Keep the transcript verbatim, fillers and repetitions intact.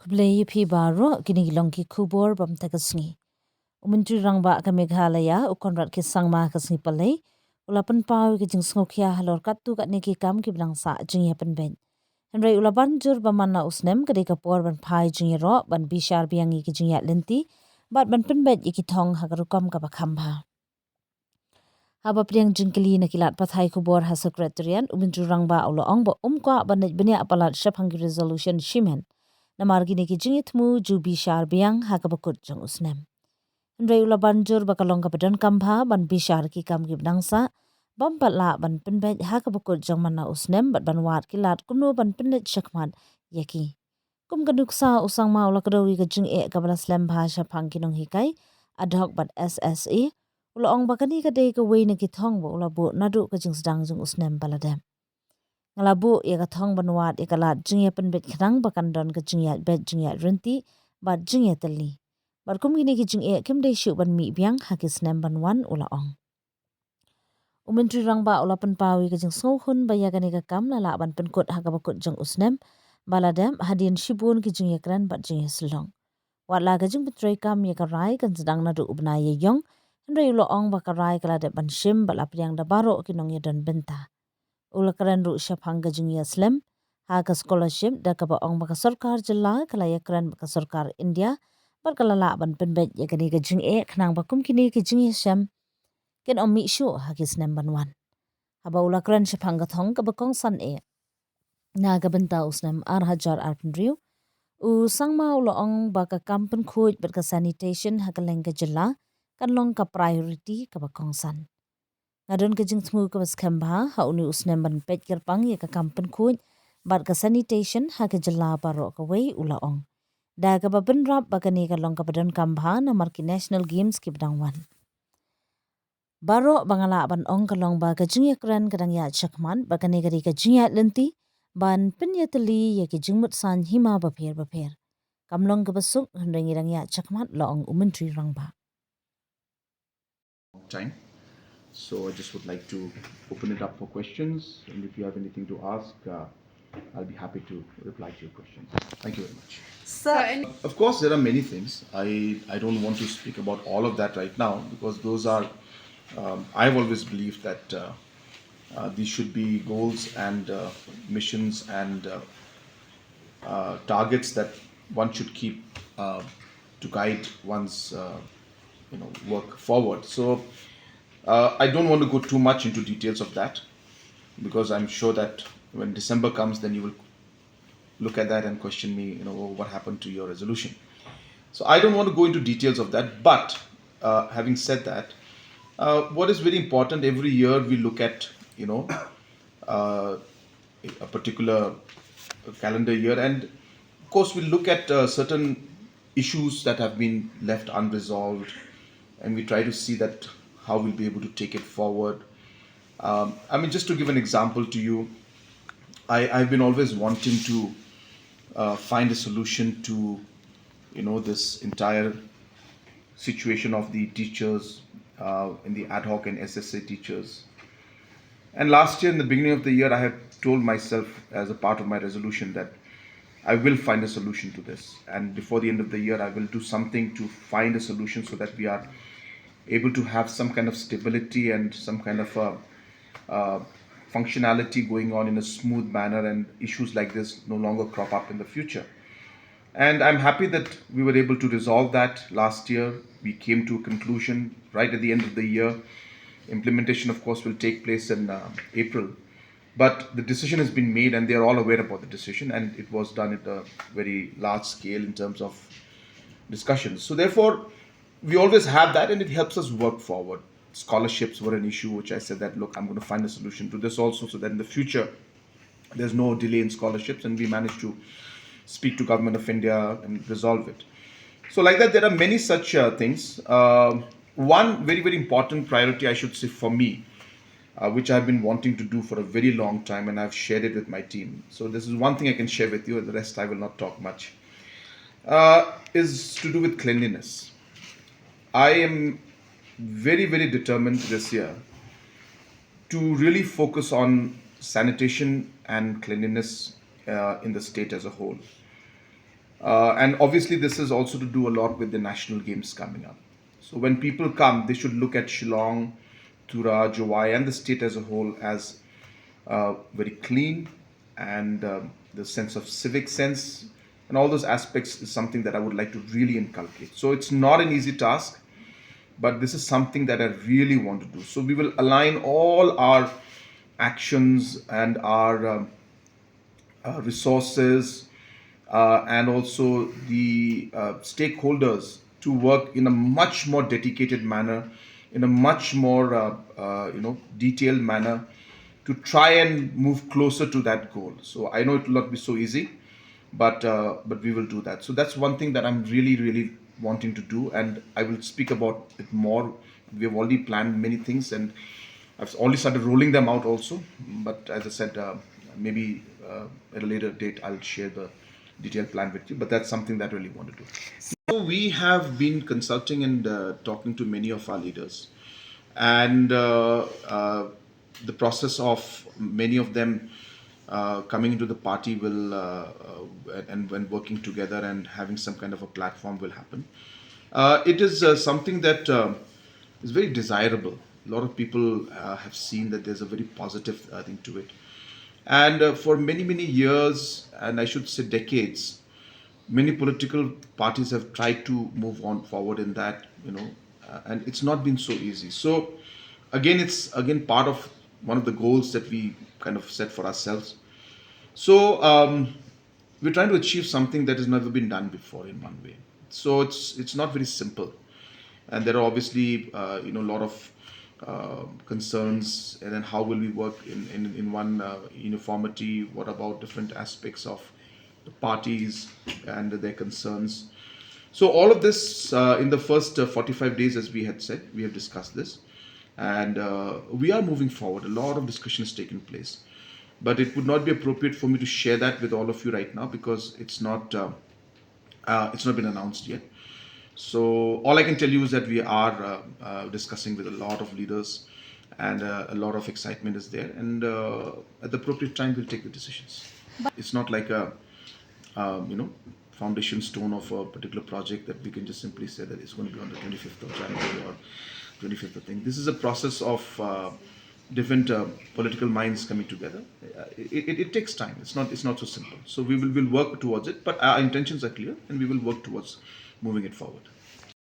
Khublei ïa phi baroh, kine ki long ki khubor bam ta ka sngi. U Myntri Rangbah ka Meghalaya, u Conrad K Sangma, ka sngi Palei u la pynpaw ïa ka jingsngewkhia halor katto katne ki kam kiba dang sah jingïapynbeit. Hynrei u la ban jur ba man la u snem ka dei ka por ban phai jingïaroh, ban bishar biang ïa ki jingïaid lynti bad ban pynbeit ïa ki thong ha ka rukom kaba kham bha. Haba pdiang jingkylli na ki lad pathai khubor ha Secretariat, u Myntri Rangbah u la ong ba um kwah ban leit bniah palat shaphang ki resolution shimet, namar kine ki jingïathmu ju bishar biang ha kaba kut jong u snem. Hynrei u la ban jur ba ka long kaba donkam bha ban bishar ki kam kiba dang sah, bym pat lah ban pynbeit ha kaba kut jong man la u snem bad ban wad ki lad kumno ban pynleit shakhmat ïa ki. Kum ka nuksa, u Sangma u la kdew ïa ka jingeh kaba la slem bha shaphang ki nonghikai ad hoc bad S S A. U la ong ba kane ka dei kawei na ki thong ba u la buh naduh ka jingsdang jong u snem ba la dep. Nga la buh ïa ka thong ban wad ïa ka lad jingïapynbeit khnang ba kan don ka jingïaid beit, jingïaid lynti bad jingïatylli. Bad kum kine ki jingeh kim dei shuh ban mih biang ha ki snem ban wan, u la ong. U Myntri Rangbah u la pynpaw ïa ka jingsngewhun ba ïa kane ka kam la lah ban pynkut ha kaba kut jong u snem ba la dep hadien shibun ki jingïakren bad jingïasyllok. Wat la ka jingpyntreikam ïa ka rai kan sdang naduh u bnai Ïaïong, hynrei u la ong ba ka rai ka la dep ban shim bad la pdiang da baroh ki nongïadon bynta. U la kren ruh shaphang ka jingïaslem ha ka scholarship, da kaba ong ba ka sorkar jylla ka la ïakren bad ka sorkar India bad ka la lah ban pynbeit ïa kane ka jingeh khnang ba kum kine ki jingïashem kin ym mih shuh ha ki snem ban wan. Haba u la kren shaphang ka thong kaba kongsan eh na ka bynta u snem ar hajar arphew hynriew, u Sangma u la ong ba ka kam pynkhuid bad ka sanitation ha kylleng ka jylla kan long ka priority kaba kongsan. Nga don ka jingthmu kaba skhem bha ha une u snem ban peit kyrpang ïa ka kam pynkhuid bad ka sanitation ha ka jylla baroh kawei, u la ong. Da kaba bynrap ba kane ka long kaba donkam bha namar ki National Games kiba dang wan. Baroh ba nga lah ban ong ka long ba ka jingïakren ka dang ïaid shakhmat, ba kane ka dei ka jingïaid lynti ban pynïatylli ïa ki jingmut saiñ hima bapher bapher. Kam long kaba suk, hynrei ngi dang ïaid shakhmat, la ong u Myntri Rangbah. Time. So I just would like to open it up for questions, and if you have anything to ask, uh, I'll be happy to reply to your questions. Thank you very much. Sir, any- Of course, there are many things. I, I don't want to speak about all of that right now because those are, um, I've always believed that, uh, uh, these should be goals and, uh, missions and, uh, uh, targets that one should keep, uh, to guide one's, uh, you know, work forward. So, uh, I don't want to go too much into details of that because I'm sure that when December comes, then you will look at that and question me, you know, "Oh, what happened to your resolution?" So I don't want to go into details of that. But, uh, having said that, uh, what is very important, every year we look at, you know, uh, a particular calendar year. And of course, we look at, uh, certain issues that have been left unresolved, and we try to see that how we'll be able to take it forward. Um, I mean, just to give an example to you, I, I've been always wanting to, uh, find a solution to, you know, this entire situation of the teachers, uh, in the ad hoc and S S A teachers. And last year, in the beginning of the year, I had told myself as a part of my resolution that I will find a solution to this. And before the end of the year, I will do something to find a solution so that we are able to have some kind of stability and some kind of a, uh, functionality going on in a smooth manner, and issues like this no longer crop up in the future. And I'm happy that we were able to resolve that last year. We came to a conclusion right at the end of the year. Implementation, of course, will take place in, uh, April. But the decision has been made, and they are all aware about the decision, and it was done at a very large scale in terms of discussions. So, therefore, we always have that, and it helps us work forward. Scholarships were an issue, which I said that, "Look, I'm going to find a solution to this also, so that in the future, there's no delay in scholarships," and we managed to speak to Government of India and resolve it. So, like that, there are many such, uh, things. Uh, one very, very important priority, I should say, for me, uh, which I've been wanting to do for a very long time, and I've shared it with my team. So, this is one thing I can share with you, the rest I will not talk much, uh, is to do with cleanliness. I am very, very determined this year to really focus on sanitation and cleanliness, uh, in the state as a whole. Uh, and obviously, this is also to do a lot with the national games coming up. So when people come, they should look at Shillong, Tura, Jowai, and the state as a whole as uh, very clean, and um, the sense of civic sense and all those aspects is something that I would like to really inculcate. So it's not an easy task, but this is something that I really want to do. So we will align all our actions and our um, uh, resources uh, and also the uh, stakeholders to work in a much more dedicated manner, in a much more uh, uh, you know detailed manner, to try and move closer to that goal. So I know it will not be so easy, but uh, but we will do that. So that's one thing that I'm really really wanting to do, and I will speak about it more. We have already planned many things, and I've already started rolling them out also. But as I said, uh, maybe uh, at a later date I'll share the detailed plan with you. But that's something that I really want to do. So we have been consulting and uh, talking to many of our leaders, and uh, uh, the process of many of them uh, coming into the party will uh, uh, and, and when working together and having some kind of a platform will happen. Uh, it is uh, something that um, is very desirable. A lot of people uh, have seen that there's a very positive uh, thing to it. And uh, for many, many years, and I should say decades, many political parties have tried to move on forward in that, you know, uh, and it's not been so easy. So again, it's again part of one of the goals that we kind of set for ourselves. So um, we're trying to achieve something that has never been done before in one way. So it's it's not very simple, and there are obviously uh, you know a lot of uh, concerns, and then how will we work in in, in one uh, uniformity? What about different aspects of the parties and their concerns? So all of this uh, in the first uh, forty-five days, as we had said, we have discussed this, and uh, we are moving forward. A lot of discussion has taken place, but it would not be appropriate for me to share that with all of you right now because it's not uh, uh, it's not been announced yet. So all I can tell you is that we are uh, uh, discussing with a lot of leaders, and uh, a lot of excitement is there. And uh, at the appropriate time, we'll take the decisions. It's not like a um, you know foundation stone of a particular project that we can just simply say that it's going to be on the twenty-fifth of January or twenty-fifth of thing. This is a process of uh, different uh, political minds coming together. Uh, it, it, it takes time. It's not it's not so simple. So we will will work towards it, but our intentions are clear, and we will work towards moving it forward.